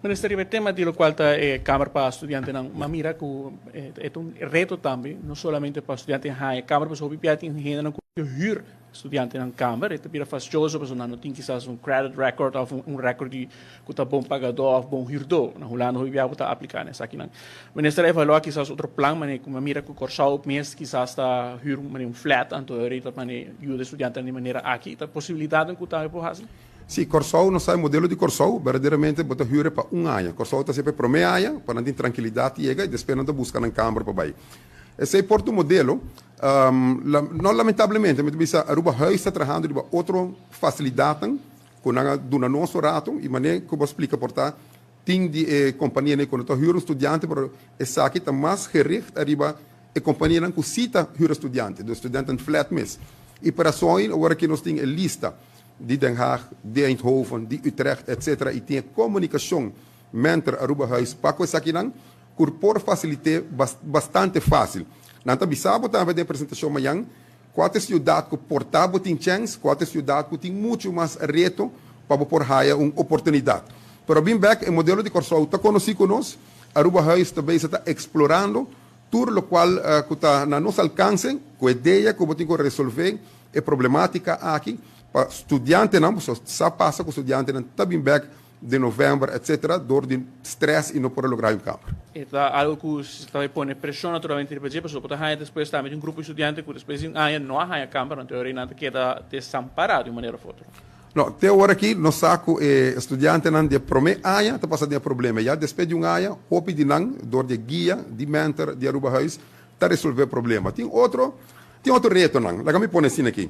Minister, riba e tema di locual ta e kamer pa studiantenan, m'a mira cu e ta un reto tambe, no solamente pa studiantenan haña kamer, pasobra hopi bia tin hendenan cu ta huur studiantenan kamer, e ta bira fastioso pasobra nan no tin kisas un credit record of un record di cu ta bon pagador of bon huurdor. Na Hulanda hopi bia bo ta aplica na esakinan. Minister a evalua kisas otro plan manera cu m'a mira cu Corsou mes kisas ta huur manera un flat, anto e ta manera yuda e studiantenan di manera aki. Ta posibilidadnan cu tambe por haci? Sí, Kòrsou, nos sa e modelo di Kòrsou, berdaderamente bo ta hür e pa un aña. Kòrsou ta hasi pa e promé aña, pa nan tin trankilidat yega i despues nan ta buska nan kamber pa bai. Esei por ta un modelo. No lamentablemente, mi ta bisa Aruba Huis ta trahando riba otro fasilidatnan ku nan a duna nos un rato i manera ku bo a splika por ta tin di e kompanianan ku no ta hür un studiante, pero esaki ta mas gericht ariba e kompanianan ku sí ta hür e studiante, dus studentenflat mes. I pa rason ora ku nos tin e lista di Den Haag, di Eindhoven, di Utrecht etc. Y tin e comunicacion menter Aruba Huis pa cu esakinan cu por facilite bastante facil. Nan ta bisa bo tambe den e presentacion mañan cua ta e ciudad cu por ta bo tin chens, cua ta e ciudad cu tin mucho mas reto pa bo por haya un oportunidad. Pero bin bek e modelo di Corsou ta conoci cu nos, Aruba Huis ta bezig ta explorando tur locual cu ta na nos alcance cu e idea cu bo tin cu resolve E problematica aki pa studiantenan, pasobra sa pasa cu studiantenan ta bin bek den november etc. Door di stress y no por a logra un kamer. E ta algo cu ta bay pone presion naturalmente riba dje, pasobra bo ta haya despues tambe di un grupo di studiante cu despues di un aña no a haya kamber, anto e nan ta keda desampara di un manera of otro. No, te ora aki nos sa cu e studiantenan di e prome aña ta pasa den e problema. Ya despues di un aña hopi di nan door di e guia di mentor di Aruba Huis ta resolve e problema. Tin otro Tin otro retonan. Laga mi pone asina aki.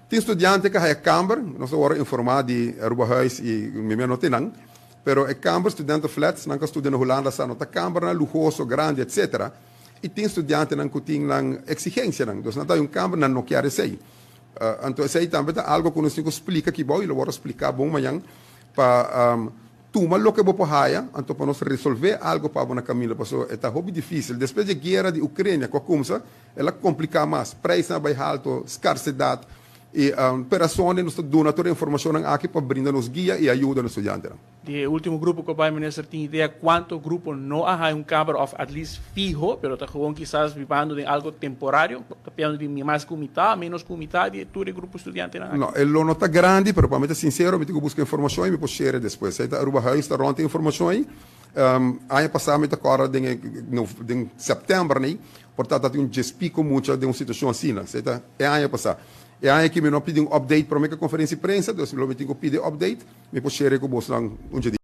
Tin studiante ku haya kamber, nos a wòrdu informá di Aruba Huis i mi mi a nota einan, pero e kamber studentenflats nan ku a studia na Hulanda sa no ta kambernan luhoso, grandi etcetera. I tin studiantenan ku tin nan eksigensianan, dus nan ta haya un kamber nan no kier esei. Anto esei tambe ta algu ku nos tin ku splika aki bou i lo wòrdu spliká bon mañan pa Tuma loke bo por haya, anto pa nos resolvé algo pa bo na kaminda, pasobra e ta hopi difísil. Despues di e guera di Ucrania ku a kumsa, el a kompliká mas. Preisnan a bai halto, skarsedat, i pa e rason nos ta duna tur e informashonnan aki pa brinda nos guia i ayuda na studiantenan. Di e último grupo ku a bai, minister tin idea kuantu grupo no a haya un kamer òf at least fiho, pero ta gewoon kisas bibando den algo temporario? Ta piando di mas ku mitá, ménos ku mitá di tur e grupo studiantenan aki? No, e lo no ta grandi, pero pa mi ta sinsero, mi tin ku buska informashon i mi por share despues. Ei ta Aruba Huis ta rònt e informashon ei. Aña pasá mi ta kòrda den e den sèptèmber nei, por ta tatin un djes piko mucha den un situashon asina. Esei ta e aña pasá. E aña aki mi no a pidi un update promé ku e konferensia di prensa, dus lo mi tin ku pidi e update, mi por share ku bosnan un dje di.